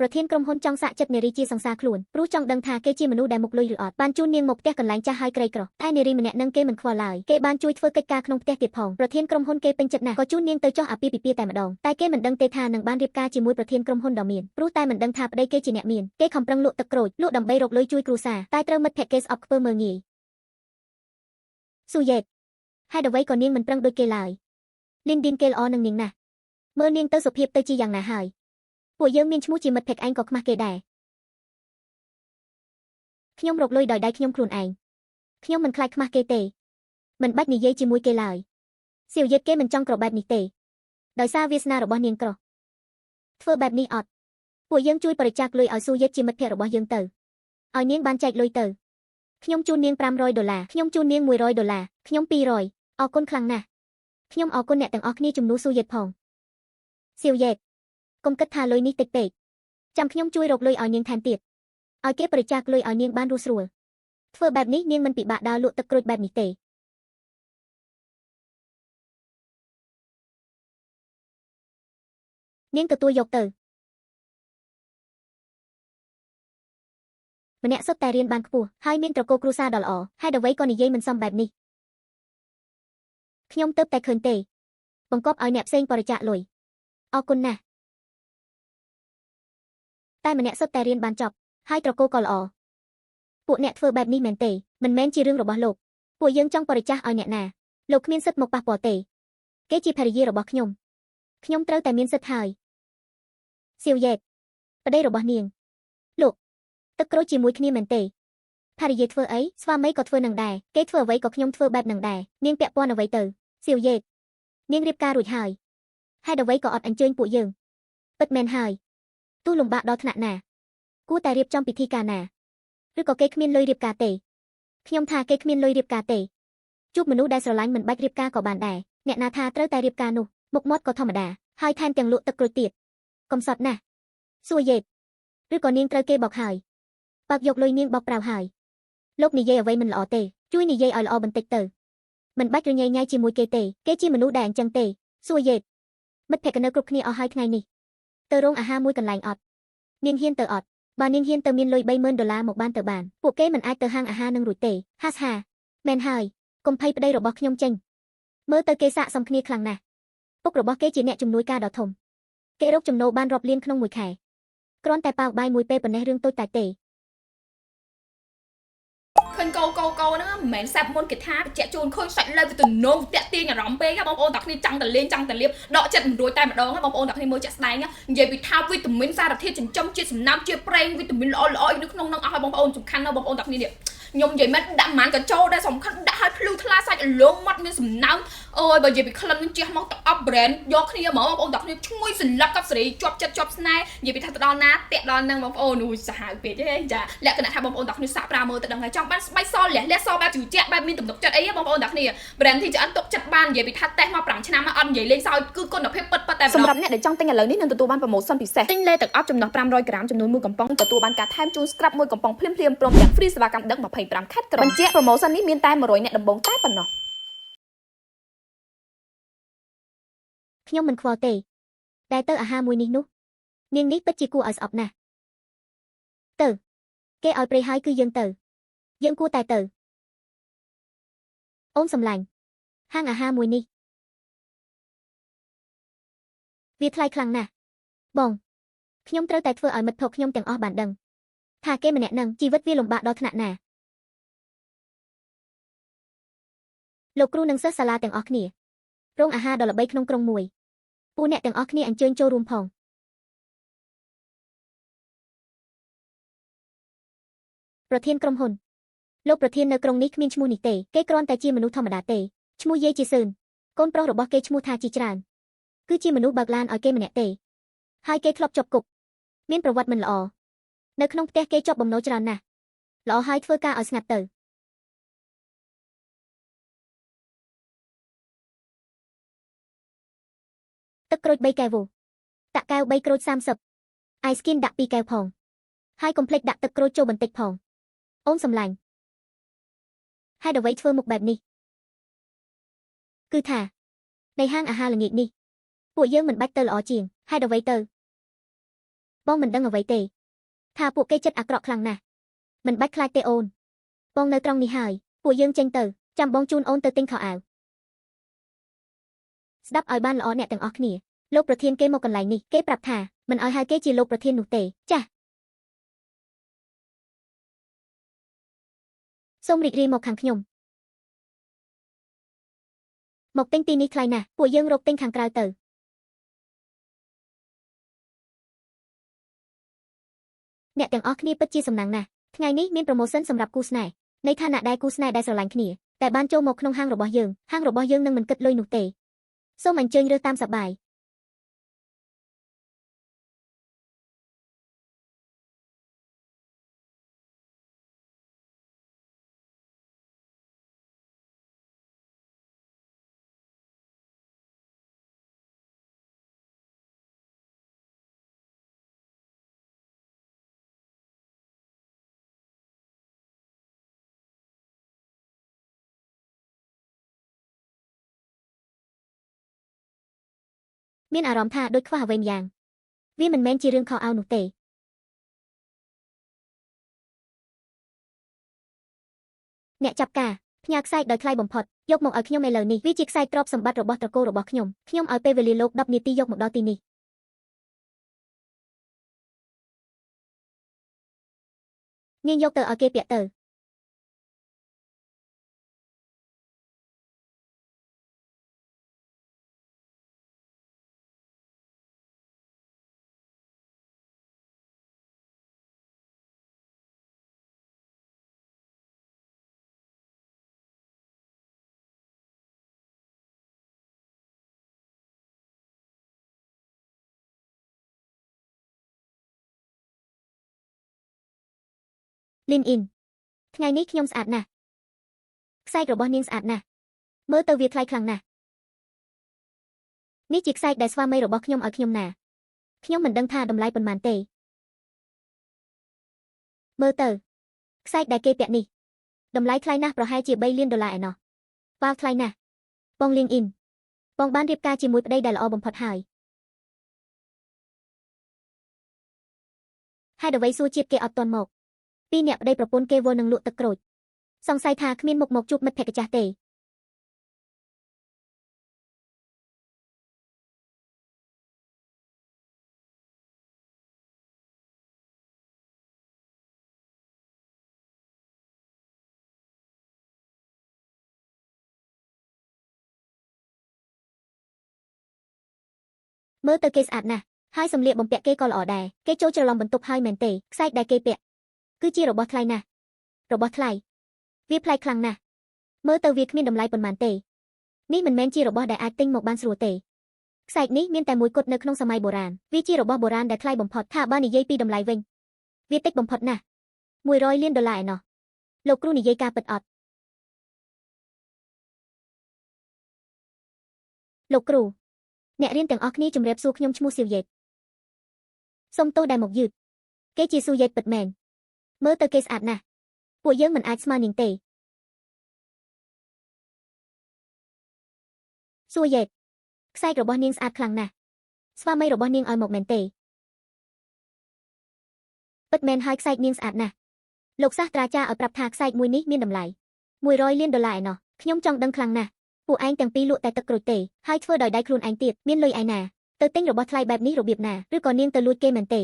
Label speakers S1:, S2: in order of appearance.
S1: ប្រធានក្រុមហ៊ុនចង់សាកចិត្តនារីជាសង្សារខ្លួនព្រោះចង់ដឹងថាគេជាមនុស្សដែលមុខលុយឬអត់បានជូននាងមកផ្ទះកន្លែងចាស់ហើយក្រីក្រតែនារីម្នាក់នឹងគេមិនខ្វល់ឡើយគេបានជួយធ្វើកិច្ចការក្នុងផ្ទះទៀតផងប្រធានក្រុមហ៊ុនគេពេញចិត្តណាស់ក៏ជូននាងទៅចុះអាពាហ៍ពិពាហ៍តែម្ដងតែគេមិនដឹងទេថានឹងបានរៀបការជាមួយប្រធានក្រុមហ៊ុនដ៏មានព្រោះតែមិនដឹងថាប្តីគេជាអ្នកមានគេខំប្រឹងលក់ទឹកក្រូចលក់ដើម្បីរកលុយជួយគ្រួសារតែត្រូវមិត្តភក្តិគេស្អប់ខ្ពើមមើលងាយស៊ូយេតហេតុអ្វីក៏នាងមិនប្រឹងដូចគេឡើយលីនឌីនគេល្អនឹងនាងណាស់មើលនាងទៅសុភាពទៅជាយ៉ាងណាហើយពួកយើងមានឈ្មោះជាមិត្តភក្តិឯងក៏ខ្មាស់គេដែរខ្ញុំរកលុយដោយដៃខ្ញុំខ្លួនឯងខ្ញុំមិនខ្លាចខ្មាស់គេទេមិនបាច់និយាយជាមួយគេឡើយសៀវយិតគេមិនចង់ក្របែបនេះទេដោយសារវាសនារបស់នាងក្រធ្វើបែបនេះអត់ពួកយើងជួយបរិច្ចាគលុយឲ្យស៊ូយិតជាមិត្តភក្តិរបស់យើងទៅឲ្យនាងបានចែកលុយទៅខ្ញុំជូននាង500ដុល្លារខ្ញុំជូននាង100ដុល្លារខ្ញុំ200អរគុណខ្លាំងណាស់ខ្ញុំអរគុណអ្នកទាំងអស់គ្នាជំនួសស៊ូយិតផងសៀវយិតកុំគិតថាលុយនេះតិចពេកចាំខ្ញុំជួយរកលុយឲ្យនាងថែមទៀតឲ្យគេបរិច្ចាគលុយឲ្យនាងបានរស់ស្រួលធ្វើបែបនេះនាងមិនពិបាកដើរលក់ទឹកក្រូចបែបនេះទេនាងទទួលយកទៅម្នាក់សុទ្ធតែរៀនបានខ្ពស់ហើយមានត្រកូលគ្រួសារដ៏ល្អហេតុអ្វីក៏និយាយមិនសមបែបនេះខ្ញុំទៅតែឃើញទេបង្កប់ឲ្យអ្នកផ្សេងបរិច្ចាគលុយអរគុណណាស់តែម្នាក់សុទ្ធតែរៀនបានចប់ហើយត្រកូលក៏ល្អពួកអ្នកធ្វើបែបនេះមែនទេមិនមែនជារឿងរបស់លោកពួកយើងចង់បរិច្ចាគឲ្យអ្នកណាលោកគ្មានសិទ្ធិមកប៉ះពាល់ទេគេជាភរិយារបស់ខ្ញុំខ្ញុំត្រូវតែមានសិទ្ធិហើយសៀវយេតប្តីរបស់នាងលោកទឹកក្រូចជាមួយគ្នាមែនទេភរិយាធ្វើអីស្វាមីក៏ធ្វើនឹងដែរគេធ្វើអ្វីក៏ខ្ញុំធ្វើបែបនឹងដែរនាងពាក់ព័ន្ធអ្វីទៅសៀវយេតនាងរៀបការរួចហើយហេតុអ្វីក៏អត់អញ្ជើញពួកយើងពិតមែនហើយទោះលំបាកដល់ថ្នាក់ណាគួរតែរៀបចំពិធីការណាឬក៏គេគ្មានលុយរៀបការទេខ្ញុំថាគេគ្មានលុយរៀបការទេជួបមនុស្សដែលស្រឡាញ់មិនបាច់រៀបការក៏បានដែរអ្នកណាថាត្រូវតែរៀបការនោះមុខមាត់ក៏ធម្មតាហើយថែមទាំងលក់ទឹកក្រូចទៀតកំសត់ណាស់សួរយេតឬក៏នាងត្រូវគេបោកហើយបើកយកលុយនាងបោកប្រាវហើយលោកនិយាយអ្វីមិនល្អទេជួយនិយាយឲ្យល្អបន្តិចទៅមិនបាច់រញ៉េញ៉ៃជាមួយគេទេគេជាមនុស្សដែលអញ្ចឹងទេសួរយេតមិត្តភក្តិនៅគ្រប់គ្នាអស់ហើយថ្ងៃនេះទៅរោងអាហារមួយកន្លែងអត់នាងហ៊ានទៅអត់បើនាងហ៊ានទៅមានលុយ30000ដុល្លារមកបានទៅបានពួកគេមិនអាចទៅហាងអាហារនឹងរួចទេហាស់ហាមែនហើយកុំភ័យប្តីរបស់ខ្ញុំចេញមើលទៅគេសាកសមគ្នាខ្លាំងណាស់ពុករបស់គេជាអ្នកជំនួយការដ៏ធំគេរកចំណូលបានរាប់លានក្នុងមួយខែគ្រាន់តែប៉ាវបាយមួយពេលប៉ុណ្ណេះរឿងតូចតាចទេ
S2: ឃើញកោកោកោហ្នឹងមិនមែនសាប់មុនគេថាបញ្ជាក់ជូនឃើញសាច់លើវាទំនងតាក់ទាញអារម្មណ៍ពេកបងប្អូនតាគ្នាចង់តែលេងចង់តែលៀបដកចិត្តមិនរួចតែម្ដងបងប្អូនតាគ្នាមើលជាក់ស្ដែងនិយាយពីថាវីតាមីនសារធាតុចិញ្ចឹមជាតិសំណើមជាប្រេងវីតាមីនល្អល្អនៅក្នុងហ្នឹងអស់ហើយបងប្អូនសំខាន់ណាស់បងប្អូនតាគ្នានេះខ្ញុំនិយាយមិនដាក់ប៉ុន្មានក៏ចូលដែរសំខាន់ដាក់ឲ្យភ្លឺថ្លាសាច់លងមាត់មានសំណើមអូយបើនិយាយពីក្លិននឹងជះមកទៅអប់ brand យកគ្នាហ្មងបងប្អូនតាគ្នាឈ្ងុយសន្លឹកកប់សេរីជាប់ចិត្តជាប់ស្នេហ៍និយាយពីថាទៅដល់ណាតាក់ដល់ហ្នឹងបងប្អូនអូយសាហាវពេកទេចាលក្ខណៈថាបងប្អូនតាគ្នាសាកប្រាមើលទៅដឹងហើយចង់បានស្បែកសលះលះសបែបជឿជាក់បែបមានទំនុកចិត្តអីបងប្អូនតាគ្នា brand ที่จะអត់ទុកចិត្តបាននិយាយពីថាតេស្តមក5ឆ្នាំអត់និយាយលេងសើចគឺគុណភាពពិតៗតែ
S3: សម្រាប់អ្នកដែលចង់ទិញឥឡូវនេះនឹងទទួលបាន promotion ពិសេសទិញលេទឹកអប់ចំណុះ500ក្រាមចំនួន1កំប៉ុងទទួលបានការថែមជូន scrub 1កំប៉ុងភ្លាមៗព្រមទាំង free សេវាកម្មដឹក25ខេត្តក្រុងបញ្ជាក់ promotion នេះមានតែ100អ្នកដំបូងតែប៉ុណ្ណោះ
S1: ខ្ញុំមិនខ្វល់ទេតែទៅអាហារមួយនេះនោះនាងនេះពិតជាគួរឲ្យស្អប់ណាស់ទៅគេឲ្យព្រៃហើយគឺយើងទៅយើងគួរតែទៅអូនសំឡាញ់ហាងអាហារមួយនេះវាថ្លៃខ្លាំងណាស់បងខ្ញុំត្រូវតែធ្វើឲ្យមិត្តភក្តិខ្ញុំទាំងអស់បានដឹងថាគេម្នាក់នឹងជីវិតវាលំបាកដល់ថ្នាក់ណាលោកគ្រូនិងសិស្សសាលាទាំងអស់គ្នារោងអាហារដ៏ល្បីក្នុងក្រុងមួយពួកអ្នកទាំងអស់គ្នាអញ្ជើញចូលរួមផងប្រធានក្រុមហ៊ុនលោកប្រធាននៅក្រុងនេះគ្មានឈ្មោះនេះទេគេគ្រាន់តែជាមនុស្សធម្មតាទេឈ្មោះយាយជាសឿនកូនប្រុសរបស់គេឈ្មោះថាជាច្រើនគឺជាមនុស្សបើកឡានឲ្យគេម្នាក់ទេហើយគេធ្លាប់ជាប់គុកមានប្រវត្តិមិនល្អនៅក្នុងផ្ទះគេជាប់បំណុលច្រើនណាស់ល្អហើយធ្វើការឲ្យស្ងាត់ទៅទឹកក្រូច3កែវតាក់កែវ3ក្រូច30អាយស្គីនដាក់2កែវផងហើយកុំភ្លេចដាក់ទឹកក្រូចចូលបន្តិចផងអូនសំឡាញ់ហេតុអ្វីធ្វើមុខបែបនេះគឺថានៃហាងអាហារល្ងាចនេះពួកយើងមិនបាច់ទៅល្អជាងហេតុអ្វីទៅ បងមិនដឹងអ្វីទេថាពួកគេចិត្តអាក្រក់ខ្លាំងណាស់មិនបាច់ខ្លាចទេអូនបងនៅត្រង់នេះហើយពួកយើងចេញទៅចាំបងជូនអូនទៅទិញខោអាវស្ដាប់ឲ្យបានល្អអ្នកទាំងអស់គ្នាលោកប្រធានគេមកកន្លែងនេះគេប្រាប់ថាមិនឲ្យហៅគេជាលោកប្រធាននោះទេចា៎សូមរីករាយមកខាងខ្ញុំមកទិញទីនេះថ្លៃណាស់ពួកយើងរកទិញខាងក្រៅទៅអ្នកទាំងអស់គ្នាពិតជាសំណាងណាស់ថ្ងៃនេះមាន promotion សម្រាប់គូស្នេហ៍នៃឋានៈដែលគូស្នេហ៍ដែលស្រឡាញ់គ្នាតែបានចូលមកក្នុងហាងរបស់យើងហាងរបស់យើងនឹងមិនគិតលុយនោះទេសូមអញ្ជើញរើសតាមសប្បាយមានអារម្មណ៍ថាដូចខ្វះអ្វីម្យ៉ាងវាមិនមែនជារឿងខុសអោនោះទេអ្នកចាប់ការផ្ញើខ្សែដោយថ្លៃបំផុតយកមកឲ្យខ្ញុំឥឡូវនេះវាជាខ្សែទ្រព្យសម្បត្តិរបស់ត្រកូលរបស់ខ្ញុំខ្ញុំឲ្យពេលវេលាលោក10នាទីយកមកដល់ទីនេះនាងយកទៅឲ្យគេពាក់ទៅលីនអ៊ីនថ្ងៃនេះខ្ញុំស្អាតណាស់ខ្សែរបស់នាងស្អាតណាស់មើលទៅវាថ្លៃខ្លាំងណាស់នេះជាខ្សែដែលស្វាមីរបស់ខ្ញុំឲ្យខ្ញុំណាខ្ញុំមិនដឹងថាតម្លៃប៉ុន្មានទេមើលទៅខ្សែដែលគេពាក់នេះតម្លៃថ្លៃណាស់ប្រហែលជា3លានដុល្លារឯណោះវ៉ាវថ្លៃណាស់បងលៀងអ៊ីនបងបានរៀបការជាមួយប្តីដែលល្អបំផុតហើយហេតុអ្វីសួរជាតិគេអត់ទាន់មកពីរអ្នកប្តីប្រពន្ធគេវល់នឹងលក់ទឹកក្រូចសង្ស័យថាគ្មានមុខមកជួបមិត្តភក្តិចាស់ទេមើលទៅគេស្អាតណាស់ហើយសម្លៀកបំពាក់គេក៏ល្អដែរគេចូលច្រឡំបន្ទប់ហើយមែនទេខ្សែដែលគេពាក់គឺជារបស់ថ្លៃណាស់របស់ថ្លៃវាប្លែកខ្លាំងណាស់មើលទៅវាគ្មានតម្លៃប៉ុន្មានទេនេះមិនមែនជារបស់ដែលអាចទិញមកបានស្រួលទេខ្សែនេះមានតែមួយគត់នៅក្នុងសម័យបុរាណវាជារបស់បុរាណដែលថ្លៃបំផុតថាបើនិយាយពីតម្លៃវិញវាតិចបំផុតណាស់100លានដុល្លារឯណោះលោកគ្រូនិយាយការពិតអត់លោកគ្រូអ្នករៀនទាំងអស់គ្នាជម្រាបសួរខ្ញុំឈ្មោះសៀវយេតសូមទោសដែលមកយឺតគេជាស៊ូយេតពិតមែនមើលទៅគេស្អាតណាស់ពួកយើងមិនអាចស្មើនាងទេសួរយេតខ្សែរបស់នាងស្អាតខ្លាំងណាស់ស្វាមីរបស់នាងឲ្យមកមែនទេពិតមែនហើយខ្សែនាងស្អាតណាស់លោកសាស្ត្រាចារ្យឲ្យប្រាប់ថាខ្សែមួយនេះមានតម្លៃ100លានដុល្លារឯណោះខ្ញុំចង់ដឹងខ្លាំងណាស់ពួកឯងទាំងពីរលក់តែទឹកក្រូចទេហើយធ្វើដោយដៃខ្លួនឯងទៀតមានលុយឯណាទៅទិញរបស់ថ្លៃបែបនេះរបៀបណាឬក៏នាងទៅលួចគេមែនទេ